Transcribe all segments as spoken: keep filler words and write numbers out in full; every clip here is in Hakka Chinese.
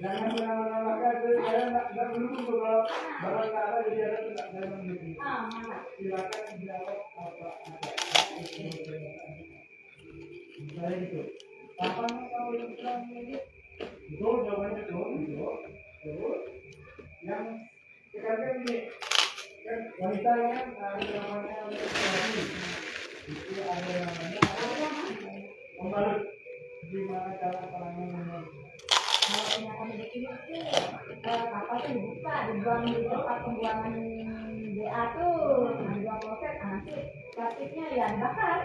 Jangan menambah-nambahkan, saya, saya nggak, nggak mendukung tuh kalau barang nggak ada, jadi ada tuh nggak, saya nggak mendukung. Silakan jawab apa adanya. Misalnya gitu. Kapan kamu yang bilang ini? Betul, jawabannya betul, gitu. Terus, yang sekarang kan gini, kan wanita kan ada namanya menstruasi. Itu ada namanya apa? Pembalut. Gimana cara terangnya membalut? Kalau punya kami di sini tuh, eh, kapal tuh dibuka, dibuang di tempat pembuangan B A tuh, nah, dibuang kloset, nah, nanti plastiknya ya dibakar.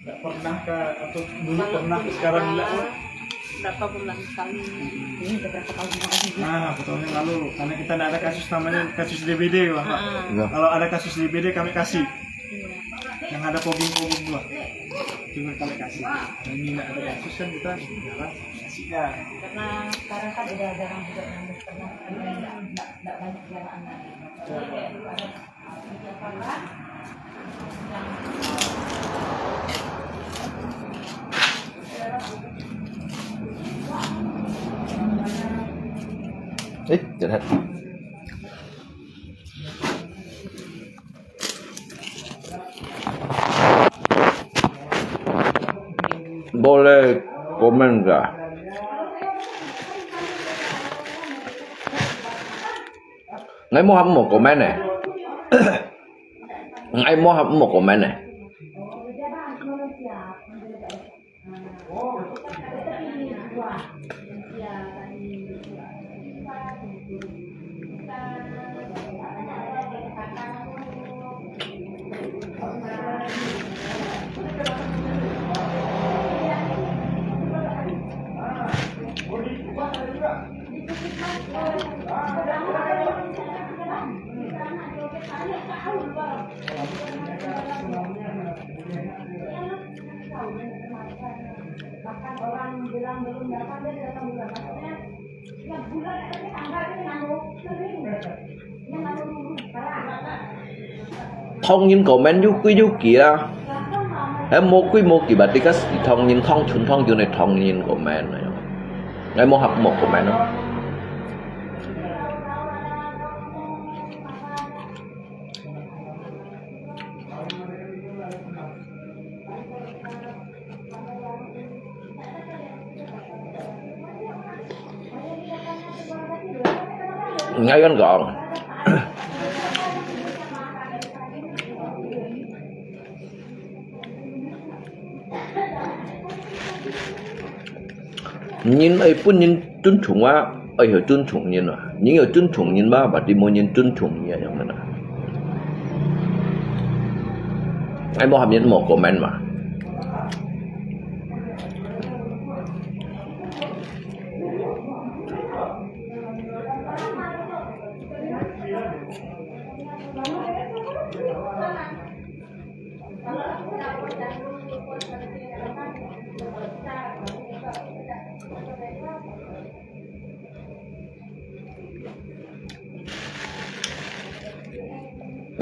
Nggak pernah ke, atau dulu pernah, sekarang nggak? Berapa bulan sekali? Ini udah berapa tahun yang lalu? Nah, berapa tahun yang lalu, karena kita nggak ada kasus namanya kasus D B D, Pak. Ah. Iya. Kalau ada kasus D B D, kami kasih. Iya. Yang ada fogging-fogging, Pak. Cuma kami kasih. Ini nggak ada kasus kan kita jarang kasih, ya. Karena sekarang kan udah jarang juga yang pernah, nggak, nggak banyak jamaah lagi. Jadi, kayak ada 哎，等下。Boleh komen ka? Ngai mo hap mo komen eh. Ngai mo hap mo komen eh. Thong nyin comment有幾有幾啊？哎，無幾無幾吧，這個係thong nyin，thong chun thong chun个thong nyin comment啊。哎，無合無comment啊。 Ngai kan kong. Nyin ai pun nyin tun chung wa, ai hoi tun chung nyin wa. Nyin hoi tun chung nyin wa, berarti mo nyin tun chung nyin yang mana. Ai mo ham nyin mo comment wa.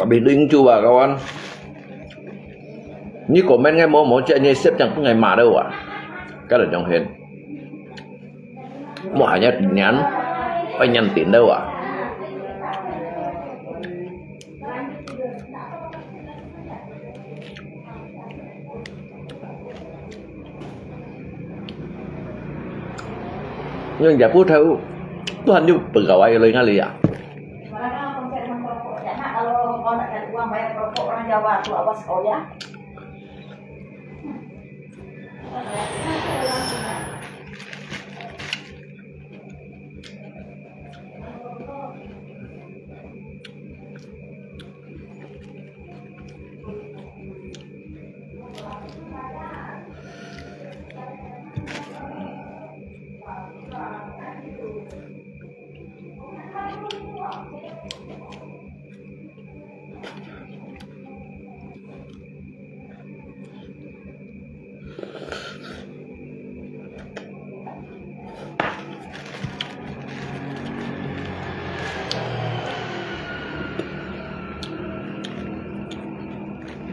Abis rindu ah kawan. Ni comment ngai mo mo cek ni sep jang pun ngai ma deu ah. Kada jong hen. Mo hanya nyan, oi nyan tin deu ah. Yang japu tahu Tuhan juga pegawai lain kali ya.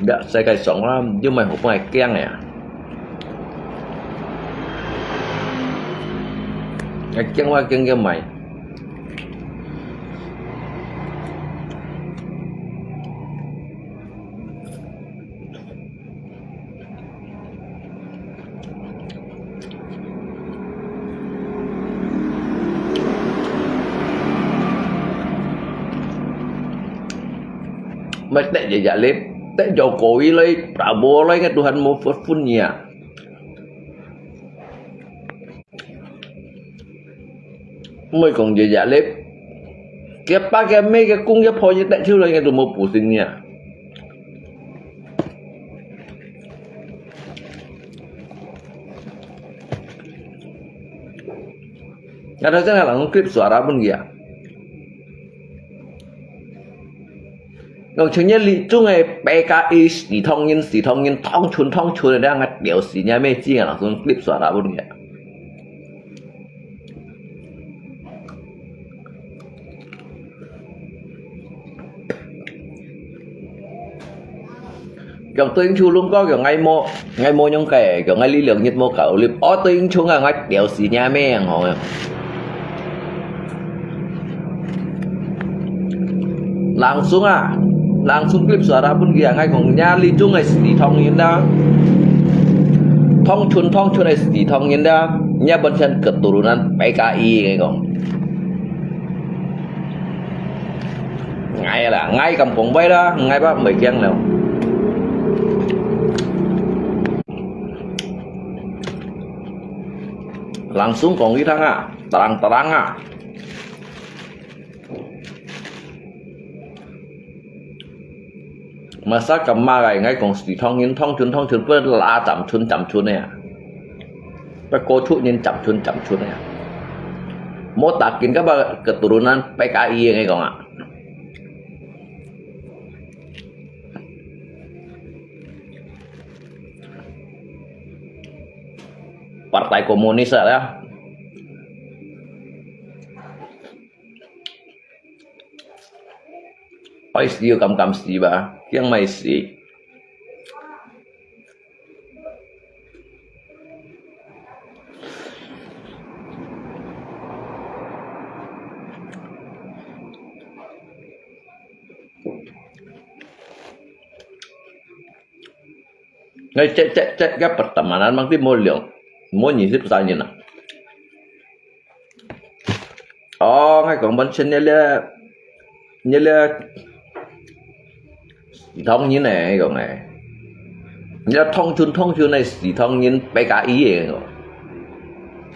Ndak sai kai song lah, yuk mai hopong ai kiang ya. Ai kiang wa kiang kiang mai. Mai tek ya ya lip, tek yo koi lai, prabo lai ngai Tuhan mo phut phun ya. Moi kong ya ya lip. Kia pa kia me kia kung kia pho ye tek chiu lai ngai tu mo pu sin ya. Ngai thai sen ngai lang clip suara pun kia. Nong chun ye li chung ai pe ka i si thong yin si thong yin thong chun thong chun ai ngai tiao si nya me chi ngai lang sun clip suara pun kia. Kiong tui chu lung ko kiong ngai mo, ngai mo nyong kai, kiong ngai li liang nyit mo kau lip. O tui chu ngai ngai tiao si nya me ang hong. Langsung ah, langsung clip suara pun kia ngai kong nya li chung ai si thong yin da. Thong chun thong chun ai si thong yin da. Nya ban chan keturunan P K I ngai kong. Ngai lah, ngai kam kong bai lah, ngai ba mai kiang leo. Langsung kong i thang ah, terang-terang ah. Masa kam ma gai ngai kong si thong yin thong chun thong chun pun la cham chun cham chun ya. Pun ko chu yin cham chun cham chun ya. Mo ta kin ka ba keturunan P K I ngai kong ah. Partai Komunis ah ya. Oi si kam kam si ba, kiang mai si. Ngai cek cek cek ka pertemanan mang ti mo liang, mo nyi sip sa nyi na. Ôi, ngai kong ban chen nile, nile, si thong yin ne, kong ne. Nile thong chun thong chun ne si thong yin P K I e kong.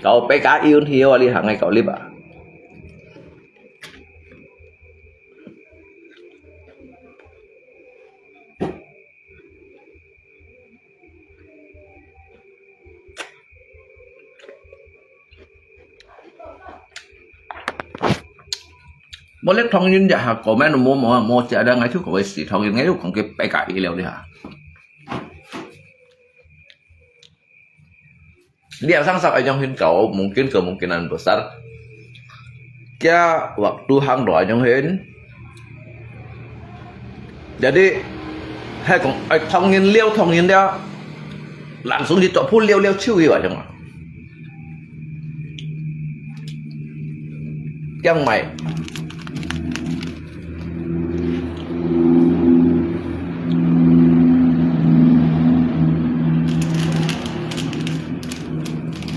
Kau P K I un hiu ali hang ngai kau lip a. Mo lek thong yin ya ha, comment mo mo mo cia da ngai chu ko si thong yin ngai yu kong ke P K I liao di ha. Liang sang sak ayong hin kau, mungkin kemungkinan besar. Kia waktu hang do ayong hin. Jadi，係講愛燙人了，燙人了，冷水去做鋪了了手去啊，種啊。驚買。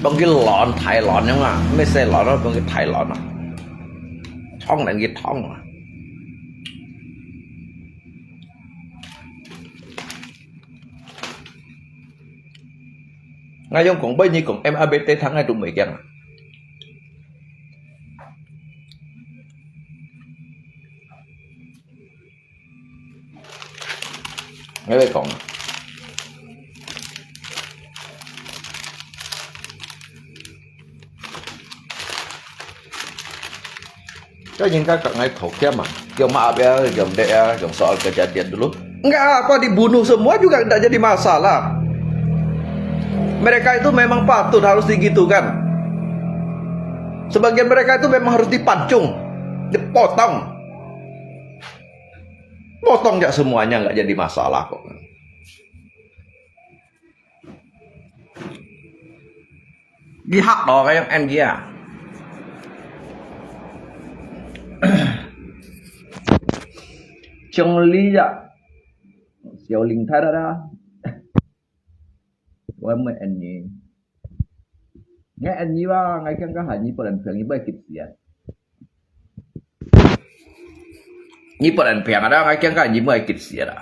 講佢卵，大卵樣啊，毋係細卵咯，講佢大卵啊，燙人佢燙啊。 𠊎用廣播，你講M R B T，聽𠊎都毋會驚啊。𠊎會講啊。 該人家甲𠊎討嫌啊，用馬啊，用力啊，用手啊，kerja dia dulu. Enggak apa dibunuh semua juga tidak jadi masalah. Mereka itu memang patut harus digitukan. Sebagian mereka itu memang harus dipancung, dipotong. Potong aja semuanya, enggak jadi masalah kok. 你嚇到个用N G啊？像你啊，小林太太啦，我毋N G。 𠊎N G吧，𠊎驚該下日本人平，日本人急死啊！日本人平啊，𠊎驚該日本人急死啊！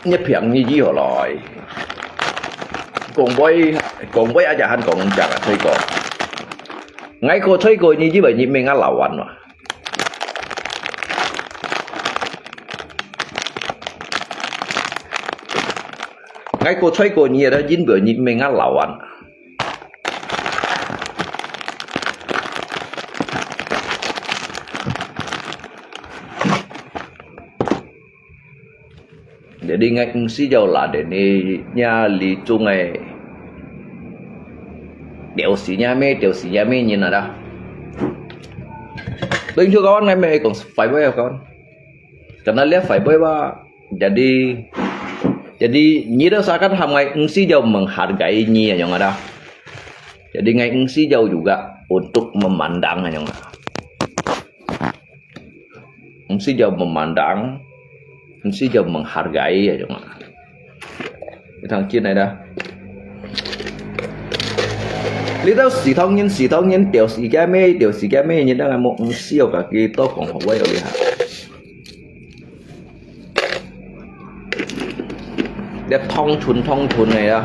你平日以後來，講話，講話啊，就喊講講啊，吹過。 𠊎過吹過你，以為你命啊老完嘛？𠊎過吹過你，因為你命啊老完。 Jadi ngai ngsi jau laden ni nya li cung ai. Tiau si nya me, tiau si nya me nyin ada. Ling chu kawan ngai me kong fiber ya kawan. Karena lihat fiber ba, jadi jadi nyi dah seakan ham ngai ngsi jau menghargai nyi ya yang ada. Jadi ngai ngsi jau juga untuk memandang ya yang ada. Ngsi jau memandang, ngsi jau menghargai ya, cuma. Thằng Chin này dah. Li tau si thong nyin, si thong nyin, tiau si kia me, tiau si kia me, nyin đang mo ngsi jau kaki to kong hoi ya li ha. Dia thong chun, thong chun này ya.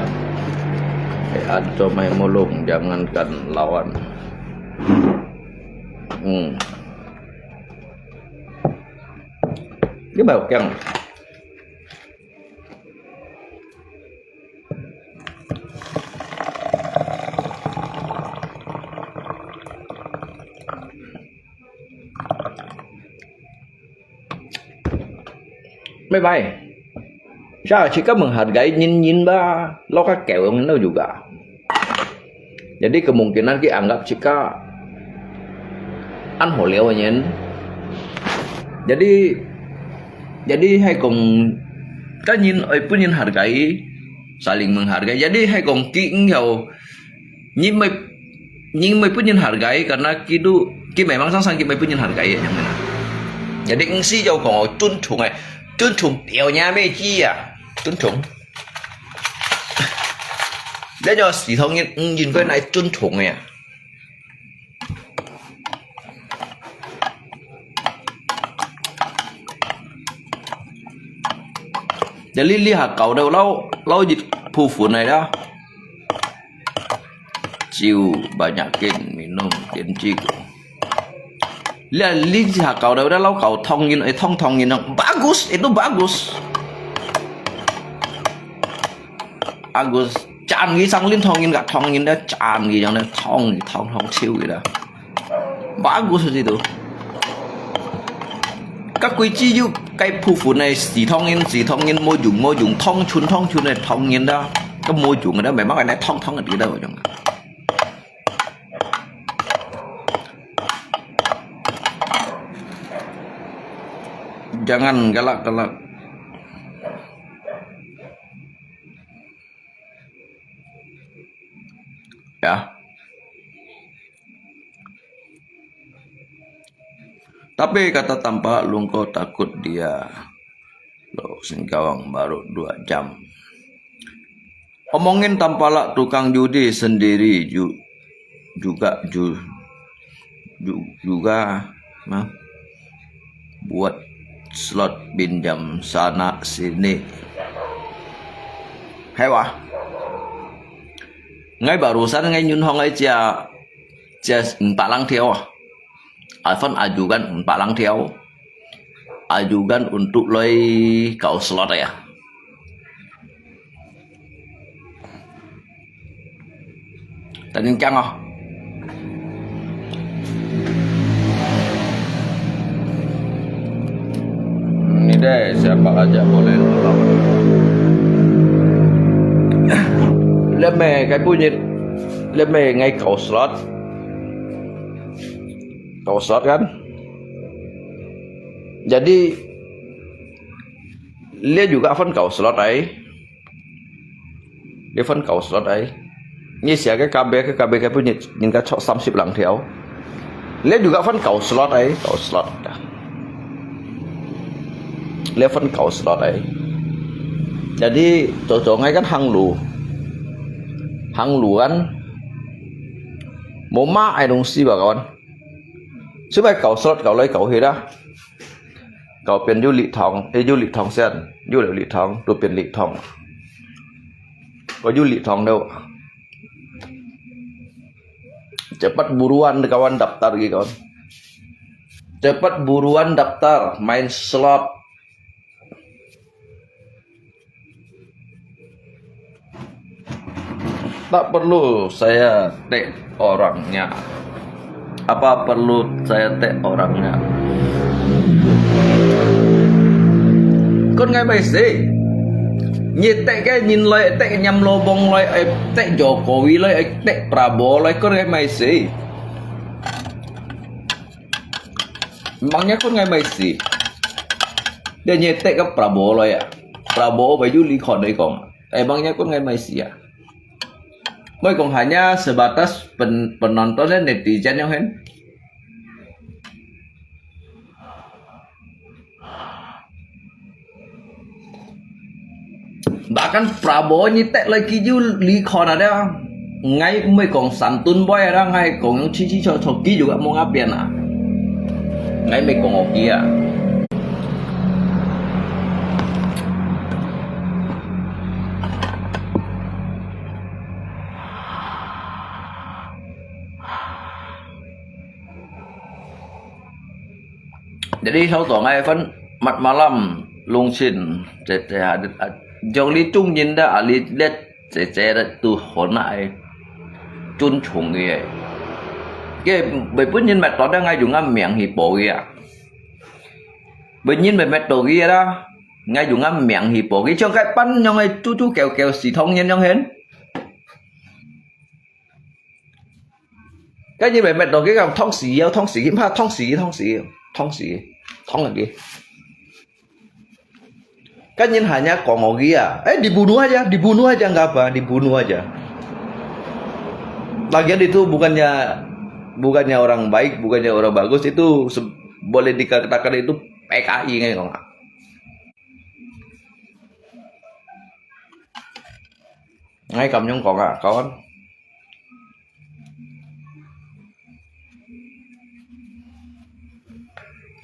Ăn cho mày một lùng, jangankan lawan. Hmm. Cái bài học căng. Bye bye. Siya, chika menghargai nyin-nyin ba, lo ka kewang no juga. Jadi kemungkinan ki anggap chika an ho liao nyin. Jadi, jadi hai kong ka nyin oi pun nyin hargai, saling menghargai. Jadi hai kong ki ngiau 你毋會，你毋會分人hargai，karena佢都，佢memang常常佢毋會分人hargai，係咪啊？Jadi，意思就講哦，尊重个，尊重表演咩知啊？尊重。這種係當然，嗯，應該來尊重个啊。 Jadi lihat kau dah lau lau jit phufun ai dah. Chiu banyakin minum, 點止个。Lihat lihat kau dah lau kau thong yin, eh, thong thong yin dong. Bagus, itu bagus. Bagus. Chan gi sang lin thong yin ka thong yin dah, chan gi yang dah thong thong thong chiu dah. Bagus itu. Các quý chi yu cái phufun này xì thong yin, xì thong yin, mô dùng, mô dùng, thong chun, thong chun này thong yin dah. Kamu juga dah memang ada thong-thong di dalam ujung. Jangan galak-galak. Ya. Tapi kata Tampalak Lungko takut dia. Loh, Singkawang baru dua jam. Omongin Tampalak tukang judi sendiri ju-, juga ju-, ju-, juga, nah, buat slot pinjam sana sini. Hai wah. Ngai barusan ngai nyun hong ngai chia, chia empat lang thiau ah. Alfon ajukan empat lang thiau. Ajukan untuk loi kau slot ya. Tadi cang ah. Ini deh, siapa aja boleh nonton. Leme, kai punyit. Leme ngai kau slot. Kau slot kan? Jadi, lia juga phun kau slot ai. Lia phun kau slot ai. Ni sia ke kabe, ke kabe, ke punyit, ni ka chok samsip lang thiau. Lia juga phun kau slot ai, kau slot. Lia phun kau slot ai. Jadi, cocok ngai kan hang lu. Hang lu kan. Mô ma ai dong si ba kawan. Sumai kau slot kau lai kau hira. Kau pian yu li thong, eh, yu li thong sian, yu li thong, tu pian li thong. Kau yu li thong tu. Cepat buruan kawan daftar gi kawan. Cepat buruan daftar main slot. Tak perlu saya tag orangnya. Apa perlu saya tag orangnya? Kon ngai mai si. Nyi tag ke nyin loi, tag nyam lobong loi, eh, tag Jokowi loi, eh, tag Prabowo loi, kon ngai mai si. Emangnya kon ngai mai si. Dia nyi tag ke Prabowo loi ya. Prabowo baju likon doi kong. Emangnya kon ngai mai si ya. Moi kong hanya sebatas pen-, penonton dan netizen yang hen. Bahkan Prabowo nyi tag loi ki yu likon ada. Ngai moi kong santun boy ada ngai kong yang chichi cho cho ki juga mong apian ah. Ngai moi kong oki ah. Jadi sau tuang ai phun mat malam lungsin, jong li chung yin da ali let, jong li tu hon ai chun chung ye. Ke bai pun yin mat to da ngai yung am miang hi po ya. Bai yin bai mat to ki da ngai yung am miang hi po ki chong kai pan yong ai chu chu kêu kêu si thong yin yong hen. Cái như vậy mệt rồi cái thong xì, thong xì, thong xì, thong xì, thong xì, thong lagi. Kan yin hanya kong ogi ya. Eh, dibunuh aja, dibunuh aja nggak apa, dibunuh aja. Lagian itu bukannya, bukannya orang baik, bukannya orang bagus, itu se-, boleh dikatakan itu P K I ngai kong. Ngai kam nyong kong ah, kawan.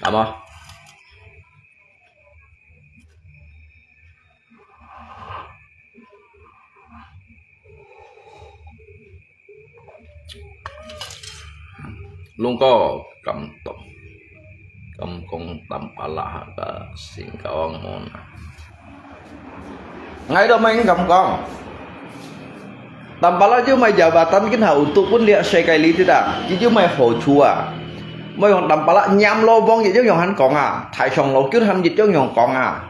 Ama. Lungko kam tong. Kam kong tam pala ka sing kawang mona. Ngai do main kam kong. Tampalak yu mai jabatan kin ha untuk pun liak sekai li tidak. Ki yu mai ho chu a. Mai yong tampalak nyam lo bong yit yong yong han kong a. Thai song lo kyun han yit yong yong kong a.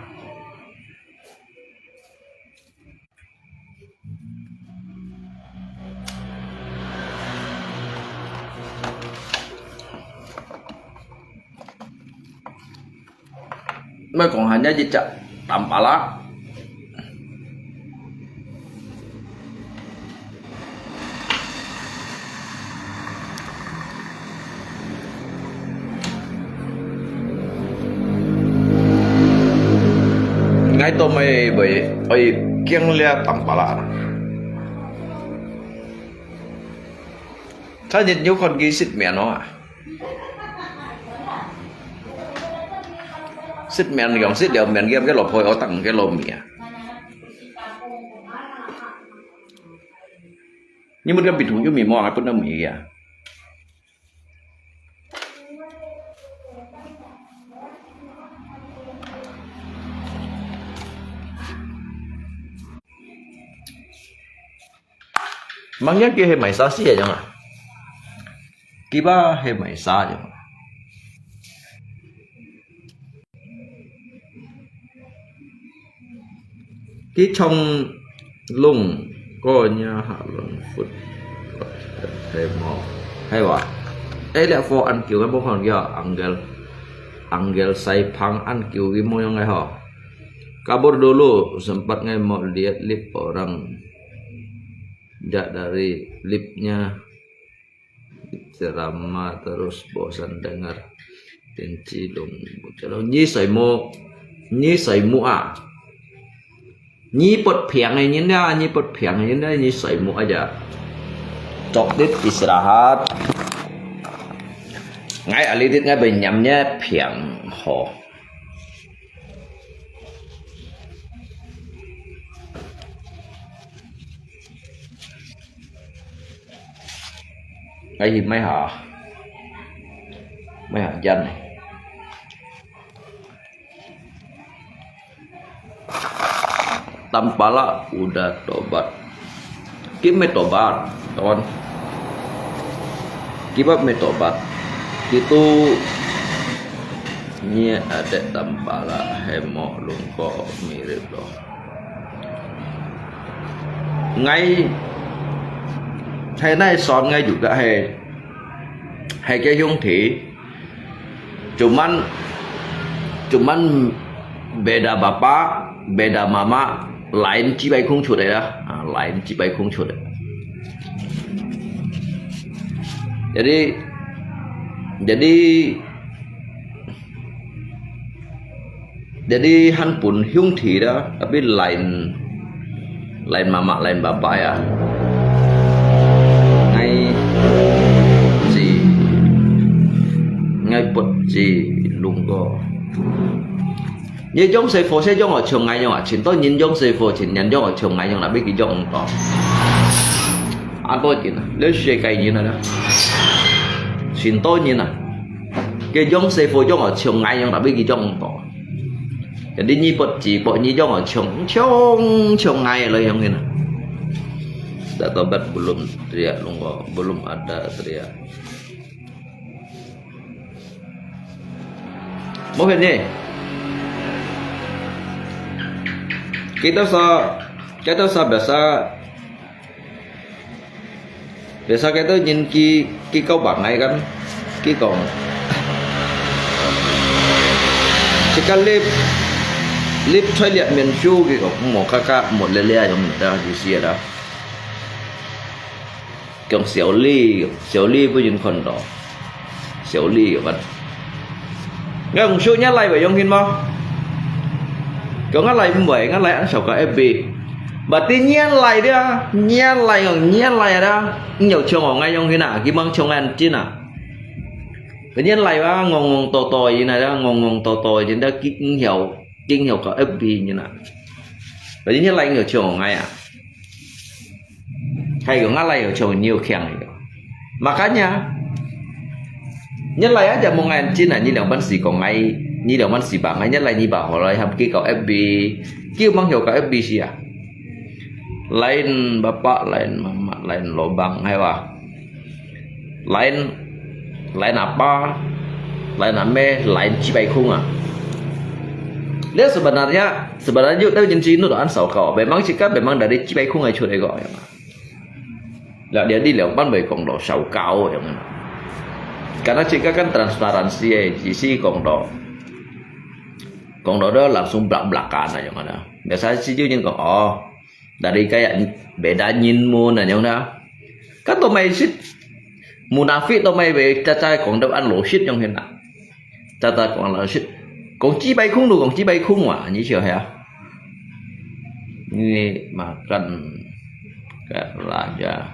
莫講還有一隻Tampalak。𠊎都毋會愛驚這Tampalak。 佢日有看佢食麵哦啊。食麵用食了麵，佢个老婆愛當个老味啊。你們个比同有味無啊？不能味啊。 Mangnya佢係賣沙士个樣啊？佢吧係賣沙樣啊？佢唱龍歌nya halong food係無？係哇？誒，這for恁久个，無看到Uncle，Uncle Saipang恁久个無樣个吼。Kabur dulu, sempat ngai mau lihat lip orang. Jak dari lipnya ceramah terus bosan dengar. Tinci dong, bocah dong. Nyi saimu, nyi saimu ah. Nyi pot phiang ai nyin dah, nyi pot phiang ai nyin dah, nyi saimu aja. Coklit istirahat. Ngai alitit ngai benyamnya phiang ho. Ngai hi mai ha, mai ha jan. Tampalak udah tobat. Kip mê tobat, kawan. Kip mê tobat. Kitu nyi adek Tampalak hemo lungko mirip lo. Ngai, hai nai son ngai juga hai, hai cái hung thế. Cuman, cuman beda bapa, beda mama, lain cibai kung cut ya. Ah, lain cibai kung cut. Jadi, jadi, jadi han pun hung thi dah, tapi lain, lain mama, lain bapa ya. Ngai ci, ngai pot ci lungko. Nyi jong sefo se jong ở trường ngai jong à, chính tôi nhìn jong sefo chính nhận jong ở trường ngai jong là biết cái jong to. Ăn tôi chính là, lỡ sẽ cái nhìn là đó. Chính tôi nhìn là, cái jong sefo jong ở trường ngai jong là biết cái jong to. Jadi nyi pot ci pot nyi jong ở trường, trường, trường ngai là jong nhìn là. Đã tobat belum teriak lungko, belum ada teriak. Mungkin ni. Kita sa, kita sa biasa, biasa kita nhìn ki, ki kau bangai kan, ki kong. Cika lip, lip choi liat mian shu ki kong, mo kaka, mo lele ayong da, you see da. Kiong Xiao Li, Xiao Li pun yin kon do. Xiao Li kan. Ngai hong shu nya lai wei yong hin mo. Kiong nga lai mwe, nga lai an sao ka F B. Ba ti nya lai dia, nya lai yong, nya lai da. Ngiao chiong ong ngai yong hin a, ki mang chiong an chin a. Ba nya lai wa ngong ngong to to yin a da, ngong ngong to to yin da ki ngiao, ki ngiao ka F B yin a. Ba ti nya lai ngiao chiong ong ngai a. Hai ko nga lai ko chong nyiu khiang ko. Makanya, nya lai aja mo ngan chin a, nyi liang ban si ko ngai, nyi liang ban si ba ngai, nya lai nyi ba ho lai ham ki ko F B, ki mang hio ka F B si a. Lain bapa, lain mama, lain lobang, hai wa. Lain, lain apa, lain ame, lain cibai kung a. Dia sebenarnya, sebenarnya yu tau jin cinu an sao kau. Memang cika, memang dari cibai kung ai cut ego yang. Lah dia di liang pan bai kong do sao kau yang. Karena cika kan transparansi ai, jisi kong do. 講到這langsung belak-belakan啊，樣啊。Biasa situ人講，哦，dari kayak beda nyinmun啊，樣啊。Kan都毋係識，munafik都毋係會，早早講到恁老實樣形啊。早早講老實，講幾擺空都講幾擺空啊，你曉係啊？Ini makan kayak raja.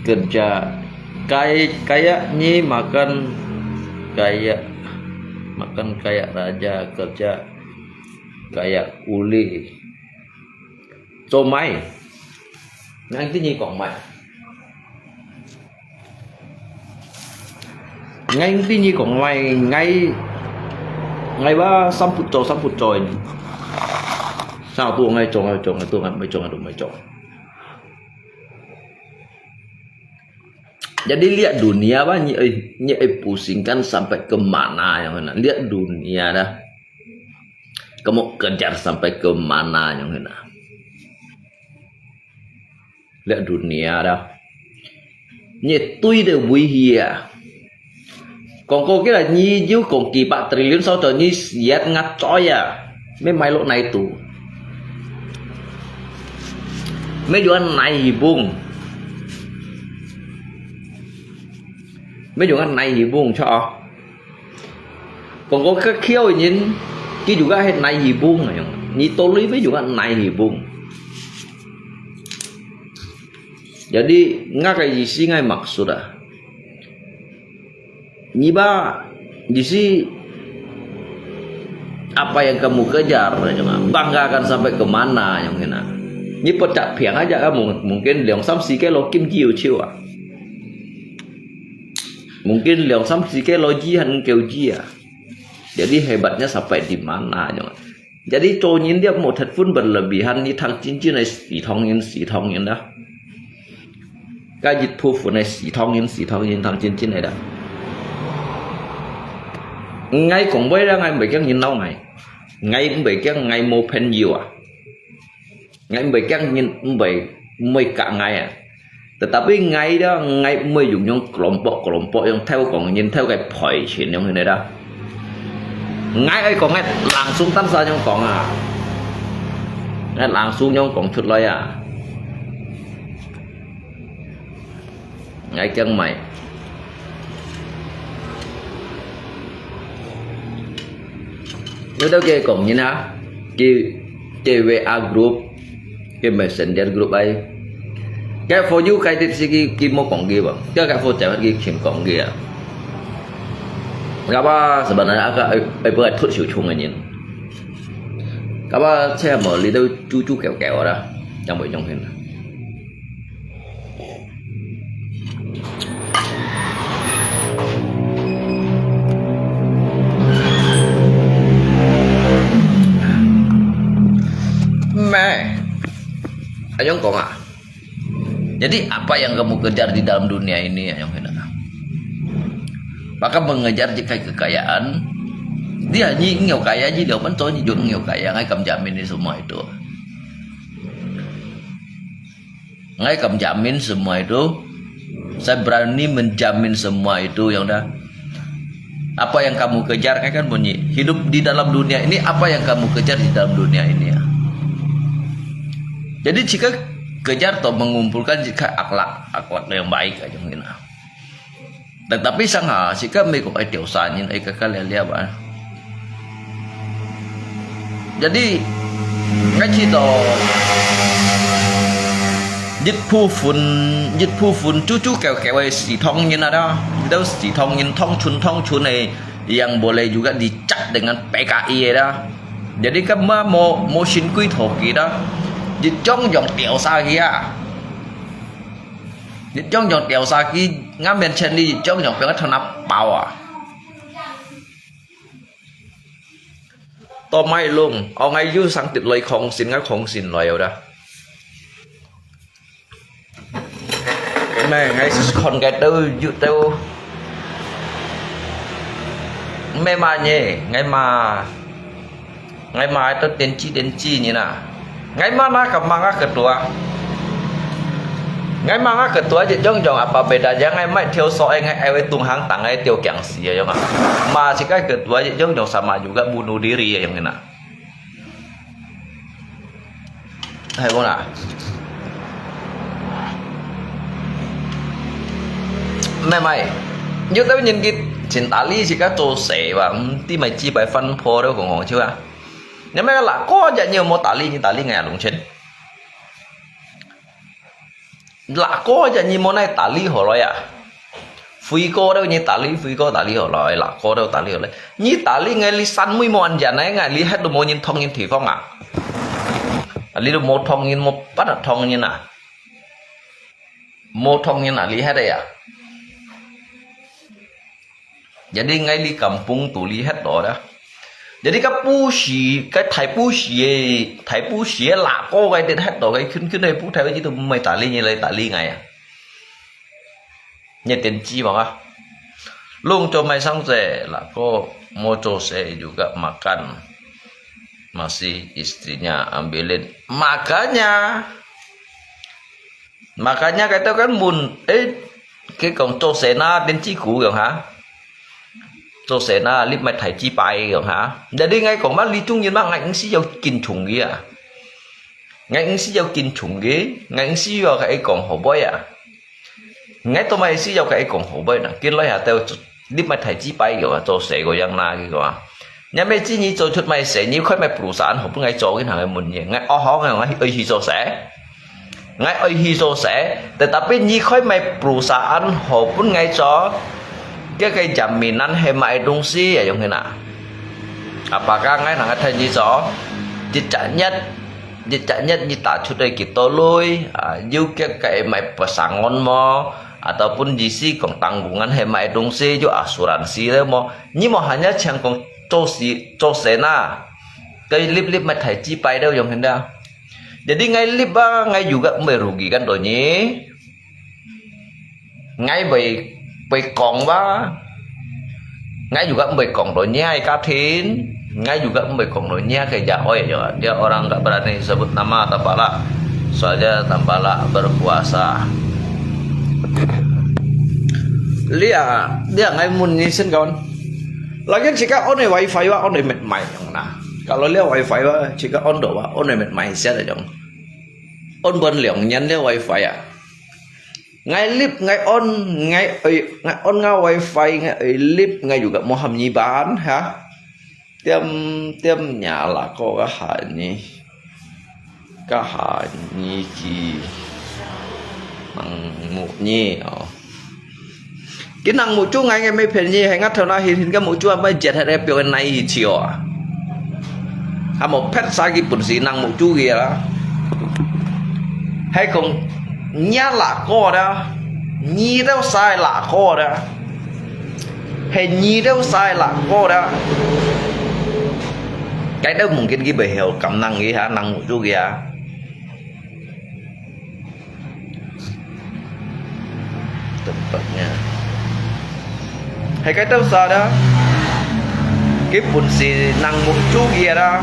Kerja kayak, kayak ni makan kayak, makan kayak raja, kerja kayak kuli. 做麼个？𠊎知你講麼个。 𠊎知你講，𠊎，𠊎，𠊎話三步做，三步做。Satu𠊎做，𠊎做，𠊎做，𠊎毋做，𠊎都毋做。Jadi lihat dunia apa，你愛，你愛pusingkan sampai ke mana樣形啊？Lihat dunia dah。Kamu kejar sampai ke mana樣形啊？ 這dunia dah。你對得位去啊？講過去啦，你有講幾百triliun sau到你siat ngat coy啊？Mê mai lok nai tu。Mê juga nai hibung。Mê juga nai hibung cho. Kong ko ka khiau nyin, ki juga het nai hibung ayong. Ni tolui pe juga nai hibung. Jadi, ngak ka isi ngai maksud ah. Ni ba, isi apa yang kamu kejar, banggakan sampai ke mana yang kena. Ni pecah piang aja kamu, mungkin liang sam si ke lo kim jiu chiu ah. Mungkin liang sam si ke lo ji han keu ji ah. Jadi hebatnya sampai di mana nyo. Jadi cho nyin dia mo thet phun berlebihan ni thang cincin ai si thong nyin si thong nyin dah. Ka jit phu phun ai si thong nyin si thong nyin thang cincin ai dah. Ngai kong bai dah ngai bai kiang nyin nau ngai. Ngai bai kiang ngai mo phen yu ah. Ngai bai kiang nyin bai mui ka ngai ah. Tetapi ngai dah, ngai mui yung yung kelompok-kelompok yung theo kong nyin theo kai phoi chin yung ini dah. Ngai ai kong ngai langsung tan sa yung kong ah. Ngai langsung yung kong chut loi ah. Ngai kiang mai. Nyo tau ke kong nyin ah. Ki, ki W A group. Ki messenger group ai. Cái for you cái tip si ki, ki mo kong ki bang. Cái cái for chèo ki kim kong ki ah. Ngapa sebenarnya aka ai, ai buat thut siu chung nyin. Ngapa chèo mo li tau chu chu kèo kèo dah. Yang bai yong hin. Meh. Ayong kong ah. Jadi apa yang kamu kejar di dalam dunia ini, ayong kena? Maka mengejar jika kekayaan, dia nyi ngiau kaya ji liau pen nyi jun ngiau kaya, ngai kam jamin ni semua itu. Ngai kam jamin semua itu. Saya berani menjamin semua itu yang dah. Apa yang kamu kejar, ngai kan bunyi. Hidup di dalam dunia ini, apa yang kamu kejar di dalam dunia ini ya. Jadi jika kejar atau mengumpulkan jika akhlak, akhlak yang baik aja mungkin. Tetapi sang ha, jika mei kok ai tiau sa nyin ai kaka lia lia ba. Jadi, ngai ci to, jit phu phun, jit phu phun chu chu kèo kèo ai si thong nyin ada, jit tau si thong nyin thong chun thong chun ai, yang boleh juga dicap dengan P K I ada. Jadi kan ma mo, mo sin kui tho ki da, jit chong yong tiau sa ki a. Jit chong yong tiau sa ki, ngam men chen li jit chong yong piang thon ap pau a. To mai lung, ong ai yu sang tit loi khong sin, ngai khong sin loi au da. Mẹ, ngai khon ngai tau yu tau. Mẹ ma nhé, ngai ma. Ngai ma ai tau tiên tri tiên tri nhé na. Ngai ma na kam ma ngak ketua. Ngai manga ketua je jong jong apa bedanya ngai mai theo so ai ngai ai wei tung hang tang ngai teo kiang si ya jong ah. Ma si kai ketua je jong jong sama juga bunuh diri ya jong na. Hai bu na. Mai mai. Yo tau nyin kit chin tali si ka to se ba. Ti mai chi bai fan po do kong kong chiu a. Ngai mai la ko ja nyi mo tali nyi tali ngai lung chen. Lạ ko ja nyi mo nai tali ho loi à. Phui ko đâu nyi tali, phui ko tali ho loi, lạ ko đâu tali ho loi. Nyi tali ngai li san mui mo an ja nai ngai li het do mo nyin thong nyin thi phong à. Li do mo thong nyin mo pat thong nyin à. Mo thong nyin à li het ya. Jadi ngai li kampung tu li het lo dah. Jadi ka pusi, ka thai pusi, thai pusi la ko kai det het lo kai khun khun hai pu thai ji tu mai tali ni lai tali ngai. Ni ten ji bang ah. Lung cho mai sang se la ko mo cho se juga makan. Masih istrinya ambilin. Makanya Makanya kata kan mun, eh, cái còn cho xe na đến chi cũ rồi hả? Cho xe na lip mai thai chi pai rồi hả? Jadi ngai còn bác lý trung nhân bác ngai ứng sĩ yau kinh chủng gì à? Ngai ứng sĩ yau kinh chủng gì? Ngai ứng sĩ yau cái còn hậu bối à? Ngai tôi mai sĩ yau cái còn hậu bối nè, kinh lối hả tao lip mai thai chi pai rồi cho xe của yang na cái của. Nya me chi nyi cho chut mai xe nyi khoi mai perusahaan hậu bối ngai cho cái hàng mun nyi. Ngai oh hong ngai ơi hi cho xe. Ngai oi hi so se, tetapi nyi khoi mai perusahaan ho pun ngai cho, kia kai jaminan he mai dungsi ya yong hina. Apakah ngai nang thai nyi cho, jit chak nyet, jit chak nyet nyi ta chut dei kito lui, a, yu kia kai mai pasangon mo, ataupun jisi kong tanggungan he mai dungsi yu asuransi le mo, nyi mo hanya chang kong cho si, cho se na, kai lip lip mai thai chi pai deu yong hina. Jadi ngai lip ba, ngai juga mbai rugi kan do nyi. Ngai bai, bai kong ba. Ngai juga mbai kong do nyi ai ka thin. Ngai juga mbai kong do nyi ai ka ja oi jo. Dia orang enggak berani sebut nama Tampalak. Soalnya Tampalak berkuasa. Lia, dia ngai mun nyi sen kawan. Lagian chika on wifi wa on met mai yong na. Kalau lia wifi wa chika on do wa on met mai sia da jong. On bon liang nyan le wifi à. Ngai lip, ngai on, ngai oi, ngai on nga wifi, ngai oi lip, ngai juga mo ham nyi ban, ha. Tiam, tiam nya la ko ka ha nyi. Ka ha nyi ki. Nang mu nyi, oh. Cái nang mu chu ngai ngai mai phen nyi, hai ngat thau na hin hin ka mu chu mai jet hai piu nai chiu à. Ha mo phet sa ki pun si nang mu chu kia la. Hai kong nya la ko da. Nyi dau sai la ko da. Hai nyi dau sai la ko da. Cái đó mungkin ki bai heo kam nang ki ha nang mu chu kia. Tempatnya. Hai cái tau sa da. Cái pun si nang mu chu kia da.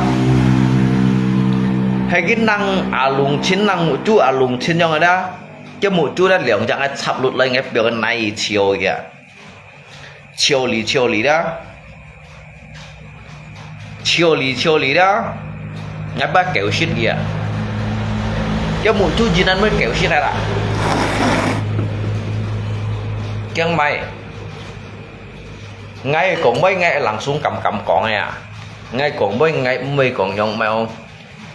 Hai cái nang alung chin nang mu chu alung chin yong da. Cái mu chu da liang jang ai chap lut lai ngai piang nai chiu kia. Chiu li, chiu li da. Chiu li, chiu li da. Ngai ba kêu shit kia. Cái mu chu jin an mới kêu shit ra. Kiang mai. Ngai kong mai ngai langsung kam kam kong ya. Ngai kong mai ngai mui kong yong mai ong.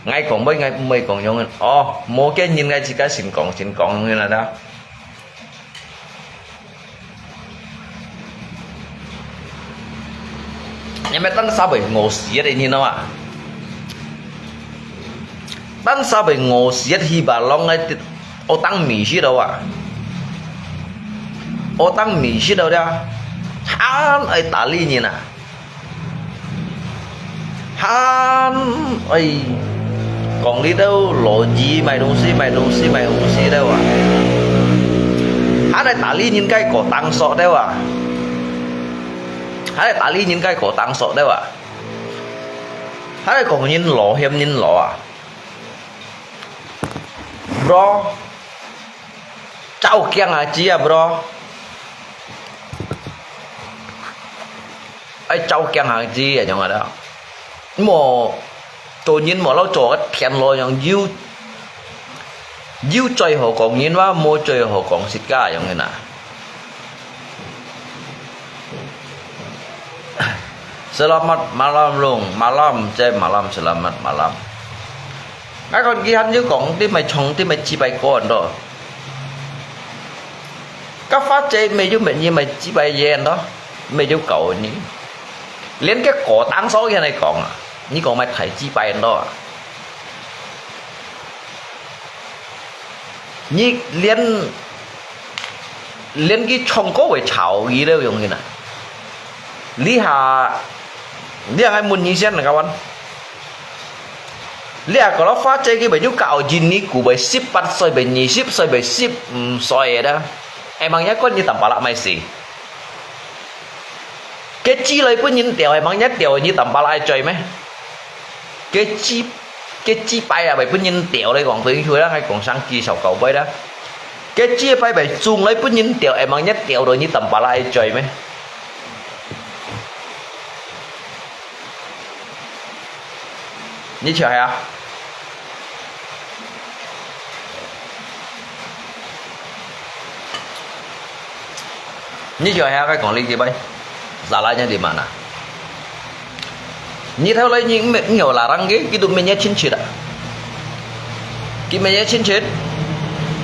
Ngai kong mai ngai mui kong yong. Oh, mo kia nyin ngai chi ka sin kong sin kong yong na da. Ngai mai tan sa bai ngo siat ini no ah. Tan sa bai ngo siat hi ba long ngai tit otang mi si do ah. Otang mi si do dia. Han ai tali ni na. Han ơi. Kong li deu lo ji mai dungsi mai dungsi mai dungsi deu ah. Han ai tali nyin kai ko tang so deu ah. Han ai tali nyin kai ko tang so deu ah. Han ai kong nyin lo hiam nyin lo ah. Bro. 照鏡下子啊，bro。愛照鏡下子啊，樣啊啦。無，做人無老做个田螺樣，有，有嘴好講人話，無嘴好講自家樣个啦。Selamat malam, Long. Malam, cek malam, selamat malam. Ai kon kihan yu kong, ti mai chong, ti mai chi bai kon do. Ka fa cek mai yu mai ni mai chi bai yen do. Mai yu kau ni. Liên cái cổ táng số kia này còn à. Ni còn mai thai chi bai do à. Ni liên, liên cái chong có về chào gì đâu dùng như nào. Lý hà, lý hà ngai mun ni sian kawan. Lia ko lo fa che ki bai ju kao jin ni ku bai sip pat soi bai ni sip soi bai sip, mm, soi da. Emang nya kon ni tam pala mai si. Ke chi lai pun nyin teo emang nya teo ni tam pala ai choi me. Ke chi, ke chi pai a bai pun nyin teo lai kong tu ing chui da ngai kong sang ki sao kau bai da. Ke chi pai bai chung lai pun nyin teo emang nya teo do ni tam pala ai choi me. Ni chiu hea? Ni chiu hea cái còn lý gì vậy? Giả lại như đi mà nè. Ni thâu lấy những mẹ nhiều là răng cái cái tụi mình nhét chín chết à. Ki me ye chin chin.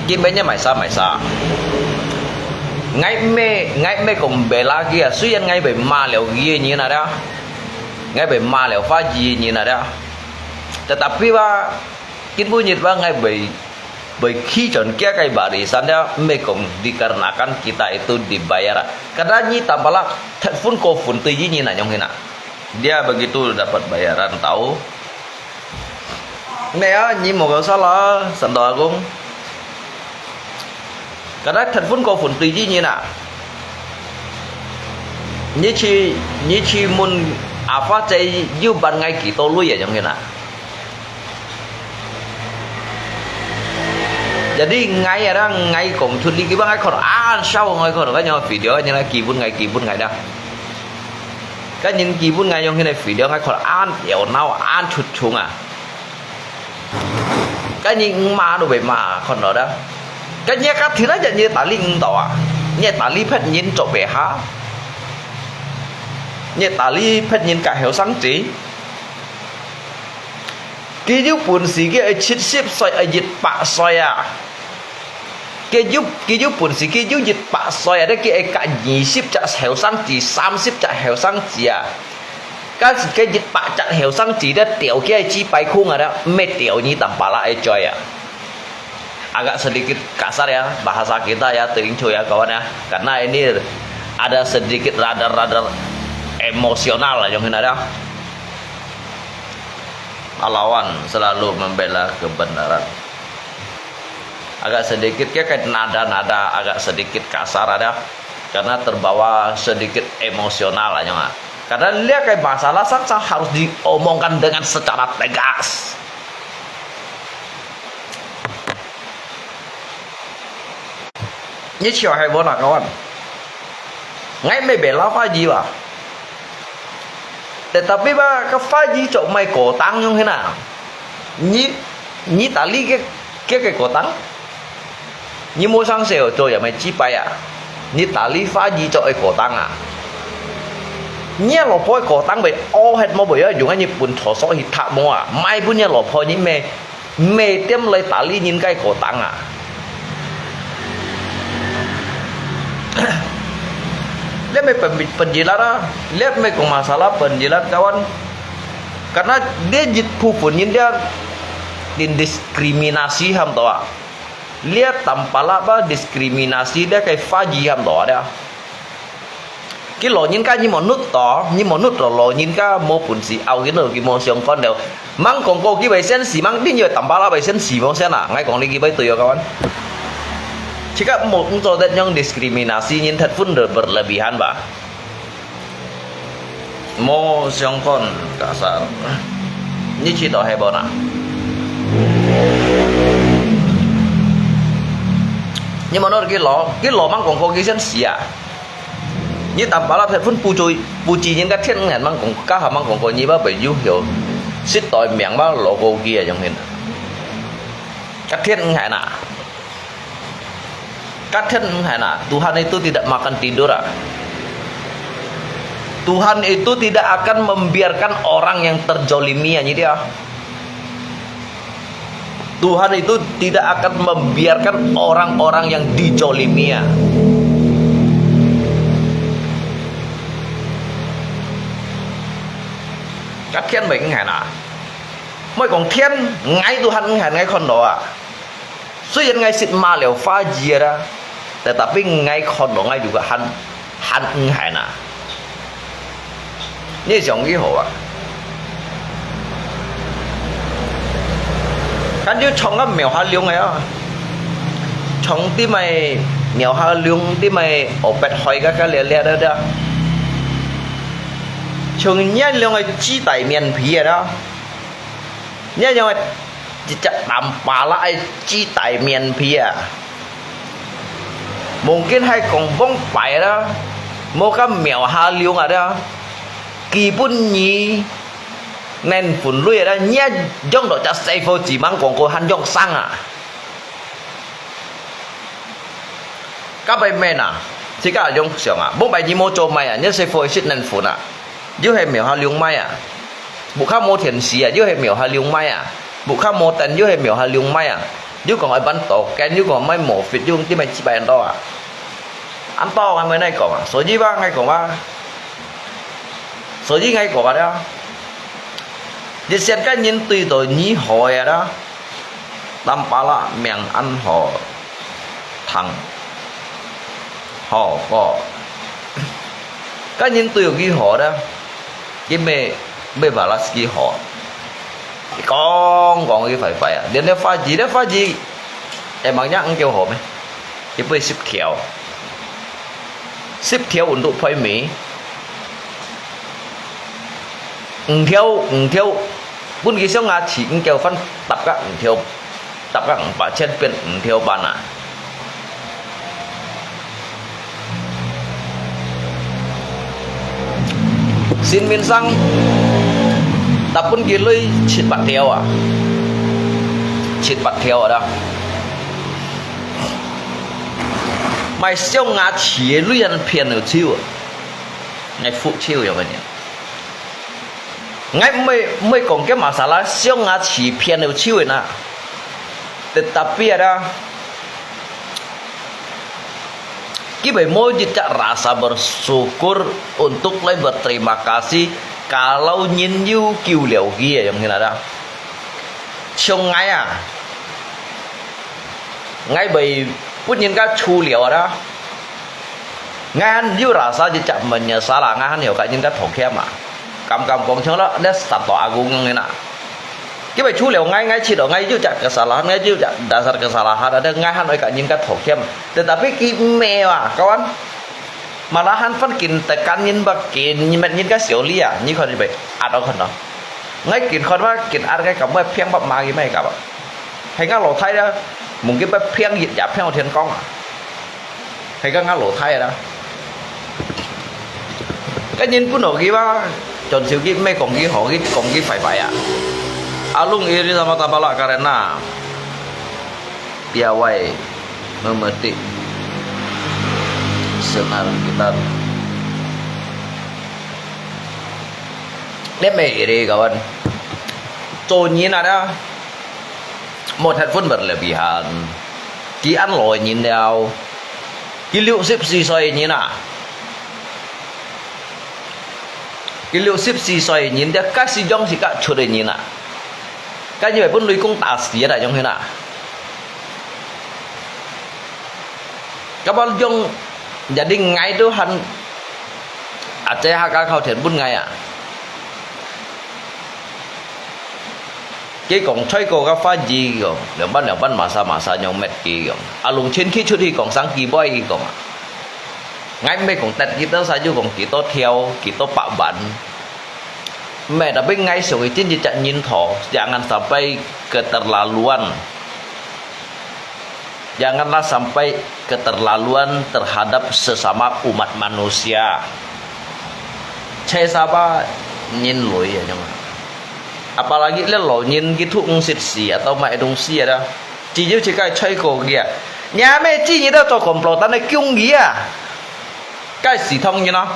Ki me ye mai sa mai sa. Ngai me, ngai me kong bela kia, suyan ngai be ma liao ye ni na da. Ngai be ma liao fa ye ni na da. Tetapi ba, kin bu nyit ba ngai be, be khi chon kia kai barisan da, me kong dikarenakan kita itu dibayar. Kada ni tampala, thet fun ko fun tu yi ni na nyong hina. Dia begitu dapat bayaran tau. Nè, nyi mò kau sala, sando akong. Kada thet fun ko fun tui ji nyi na. Nyi chi, nyi chi mun apa cai yu ban ngai ki to lui ya jong na. Jadi ngai ada ngai kong chut li ki bang ngai khor an sao ngai khor ka nyo video nyi na ki bun ngai ki bun ngai da. Ka nyin ki bun ngai yong hin ai video ngai khor an yau nau an chut chung a. Ka nyi ma do be ma khon lo da. Ka nyi ka thina ja nyi ta li ng do a. Nyi ta li phet nyin cho be ha. Nyi ta li phet nyin ka heo sang chi. Ki yu pun si ki ai chit sip soi ai yit pa soi a. Ki yu, ki yu pun si ki yu yit pa soi a, ki ai ka nyi sip cha heo sang chi, sam sip cha heo sang chi a. Ka si ki yit pa cha heo sang chi da teo ki ai chi pai khung a da, me teo nyi tam pala ai choi a. Agak sedikit kasar ya, bahasa kita ya, teringcu ya kawan ya. Karena ini ada sedikit radar-radar emosional lah, yang ada. Pahlawan selalu membela kebenaran. Agak sedikit ke, ke nada-nada agak sedikit kasar ada, karena terbawa sedikit emosional aja nggak. Karena lihat kayak masalah sang, sang harus diomongkan dengan secara tegas. Ini siapa hai bona kawan? Ngai me bela faji ba. Tetapi ba ka faji cok mai kotang yong hena. Ni, ni tali ke, ke, ke kotang. Ni mo sang seo cho ya mai chi pai a. Ni tali faji cok e kotang a. Ni lo poi kotang be o het mo be ya yung ni pun cho so hi tha mo a. Mai pun ni lo poi ni me. Mê tiêm lei tali nyin kai kotang a. Liat mê pen, penjilat a. Liat mê kong masalah penjilat kawan. Karena dia jit phu pun nyin dia din diskriminasi ham to a. Liat tampala ba diskriminasi dia kai faji ham to a dia. Ki lo nyin ka nyi mo nut to, nyi mo nut to lo nyin ka mo pun si au ki no ki mo siong kon deu. Mang kong ko ki bai sen si, mang din yo tampala bai sen si mo sen a, ngai kong li ki bai tu yo kawan. Chika mo ung to det nyong diskriminasi nyin thet fun de berlebihan ba. Mo siong kon kasar. Ni chi to he bona. 你問到佢老，佢老吂講過佢先死啊？你當巴拉忒分不注，不注人家天眼吂講，家下吂講過，你把朋友曉，實在命嘛老過佢啊，樣形。Ka天engkau na. Ka天engkau na. Tuhan itu tidak makan tidur ah. Tuhan itu tidak akan membiarkan orang yang terzolimi ah, nyi dia. Tuhan itu tidak akan membiarkan orang-orang yang dizolimi ah. Ka天會engkau na. 毋係講天，𠊎都還，還𠊎看到啊。雖然𠊎識罵了華語啊，tetapi𠊎看到𠊎就還，還engkau na。你想幾好啊？Kan就唱个廟下龍个啊，唱啲咩廟下龍，啲咩哦，北海个个了了了了，像你兩个雞蛋面皮个啦。 你樣个一隻淡巴拉个雞蛋面皮啊，mungkin係講往擺啦，無个廟下龍啊啦，基本你能分類啦，你樣到隻細伙子吂講過還樣生啊。 Ka bai men啊，自家用想啊，無bai你無做mai啊，你係佛係能分啊，又係廟下龍mai啊，不看無天時啊，又係廟下龍mai啊，不看無等又係廟下龍mai啊，又講愛辦多間，又講賣無fit，又用啲咩幾百人多啊，恁多啊，𠊎哪講啊，所以吧，𠊎講啊，所以𠊎講啊，一線个人對到你好个啦。 Tampalak命恁好聽，好過。該人對佢好咧，佢乜，乜balas佢好。講講佢壞壞啊，連這花枝，這花枝，emangnya五條好咩？佢分十條，十條untuk配米。 五條，五條，分佢上牙齒，五條番搭个五條，搭个五百千變五條半啊！新民生，搭分佢累七八條啊，七八條啊啦！賣上牙齒个累人騙了手啊！ 𠊎付手樣个人。𠊎毋會，毋會講个masalah，上牙齒騙了手个呐。Tetapi ada，佢會無一隻rasa bersyukur untuk來berterima kasih，kalau人有救了佢个樣个啦。像𠊎啊，𠊎會分人家處了啦。 𠊎還有rasa一隻menyesal啊，𠊎還有甲人家道歉啊。敢敢講像咯，你實在阿公樣个啦。佢會處了𠊎，𠊎知道𠊎有隻kesalahan，𠊎有隻dasar kesalahan，ada𠊎還愛甲人家道歉。Tetapi佢毋係啊，kawan。Malahan番緊tekan人吧，緊人家小利啊，你看你被壓到看到。𠊎緊看吧，緊壓𠊎敢會偏吧罵佢咩个吧。係𠊎老弟啦，mungkin被騙一夜騙到天光啊。 係个𠊎老弟啦。該人本來佢話，轉手佢毋係講佢好，佢講佢壞壞啊。Alung iri sama Tampalak karena piawai memetik senar kita. Ini iri kawan. 做人啊， 無忒分berlebihan。佢恁老个人了，佢六十四歲个人啊，佢六十四歲个人，這个時鐘係佢出个人啊，該因為分雷公打死个啦，樣形啊。該把用，jadi𠊎都還，啊，這下該靠天分𠊎啊。 佢講，吹過个花枝講，兩班兩班，masa masa nyong met佢講。Alung chin佢出去講，生幾杯佢講啊。𠊎毋係講得幾多儕，就講幾多條，幾多百萬。毋係，tapi𠊎屬於真一隻人頭，jangan sampai keterlaluan。Janganlah sampai keterlaluan terhadap sesama umat manusia. Cai sapa nyin lui ya nyong. Apalagi le lo nyin gitu ngsit si atau mai dong si ada. Ci yu ci kai cai ko gia. Nya me ci nyi da to komplotan le kyung gia. Kai si thong nyin no.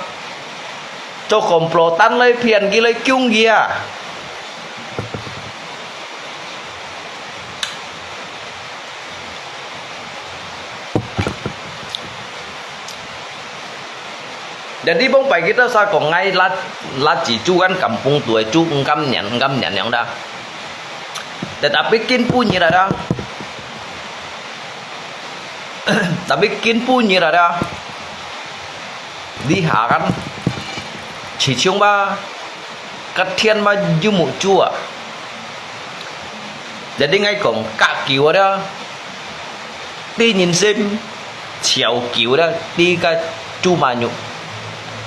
To komplotan le phian gi le kyung gia. Jadi bông pai kita sa kong ngai lat lat ci chu kan kampung tuai chu ngam nyan ngam nyan yang da. Tetapi kin pu nyi da. Tapi kin pu nyi da. Di ha kan. Chỉ chung ba. Kát thiên ma yu mu chu a. Jadi ngai kong kak kiu ada. Ti nyin sim. Chiao kiu ada. Ti ka chu ma nyu.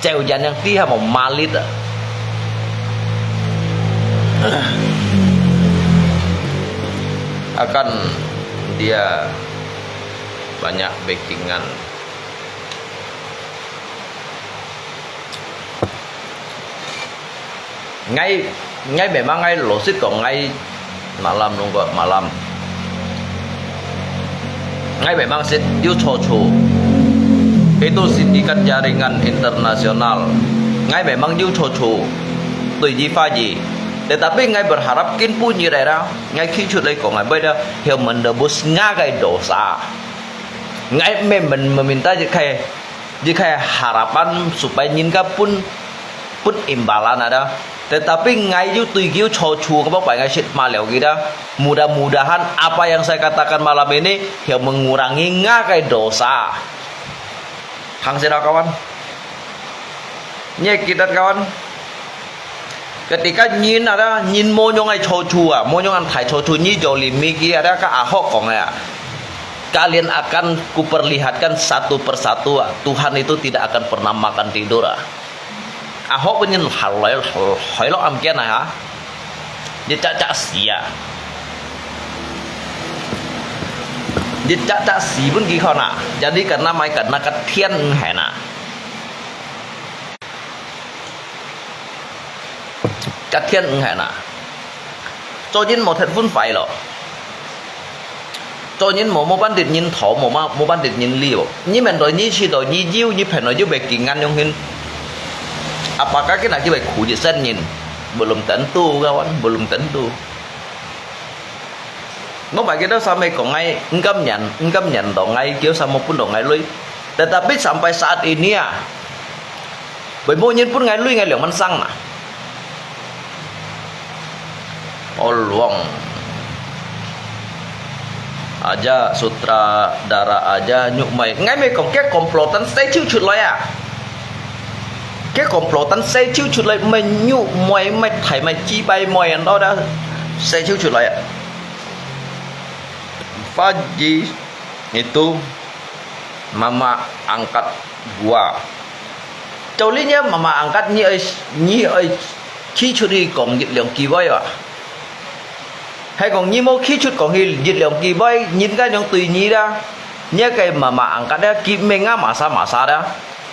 Chiao yan yang ti ha mo malit a. Akan dia banyak backingan. Ngai, ngai memang ngai lo sit kong ngai malam nungko malam. Ngai memang sit yu cho cho. Itu sindikat jaringan internasional. Ngai memang yu cho cho. Tui ji fa ji. Tetapi ngai berharap kin pu nyi rera. Ngai khi chut lai kong ngai bai da. Hiu menebus nga kai dosa. Ngai memang meminta je kai Di khai harapan supaya nyin ka pun, pun imbalan ada. Tetapi ngai yu tui kiu cho chu ka bok pai ngai sit ma liao kita. Mudah-mudahan apa yang saya katakan malam ini, ya mengurangi ngakai dosa. Hang sira kawan. Nye kita kawan. Ketika nyin ada, nyin monyong ai cho chu a, monyong an thai cho chu nyi jo lim mi ki ada ka ahok kong ya. Kalian akan kuperlihatkan satu persatu a, Tuhan itu tidak akan pernah makan tidur a. Ahok pun nyin haloi, haloi lo am kian a ha. Nyi cak cak si a. Nyi cak cak si pun ki khon a. Jadi karena mai karena katian hai na. Katian eng hai na. Cho nyin mo thet vun fai lo. Cho nyin mo mo ban dit nyin tho mo ma mo ban dit nyin liu. Nyi men doi nyi chi doi nyi jiu nyi phen doi jiu be king ngan yong hin. Apakah kina ki be khu ji sen nyin. Belum tentu kawan, belum tentu. Mo bai kita sampai kong ngai, engkam nyan, engkam nyan dong ngai, kiu samo pun dong ngai lui. Tetapi sampai saat ini a, Bai mo nyin pun ngai lui ngai liang man sang na. Oluang. Aja sutradara aja nyuk mai. Ngai mai kong ke komplotan sai chiu chut loi a. Ke komplotan sai chiu chut loi mai nyuk mai mai thai mai chi bai mai an do da. Sai chiu chut loi a. Pagi itu mama angkat gua. Cho li nya mama angkat nyi ơi, nyi ơi khi chut hi kong yit liang ki voi a. Hai kong nyi mo khi chut kong hi yit liang ki voi, nyin ka nyong tui nyi da. Nya kai mama angkat da ki meng a masa masa da.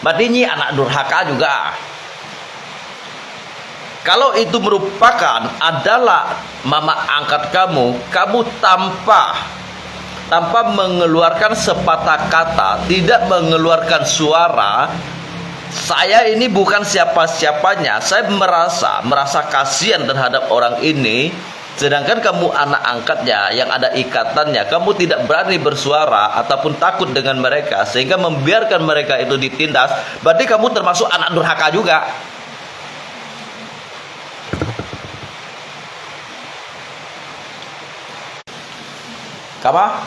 Berarti nyi anak durhaka juga. Kalau itu merupakan adalah mama angkat kamu, kamu tanpa tanpa mengeluarkan sepatah kata, tidak mengeluarkan suara, saya ini bukan siapa-siapanya. Saya merasa merasa kasihan terhadap orang ini. Sedangkan kamu anak angkatnya yang ada ikatannya, kamu tidak berani bersuara ataupun takut dengan mereka sehingga membiarkan mereka itu ditindas, berarti kamu termasuk anak durhaka juga. Kama?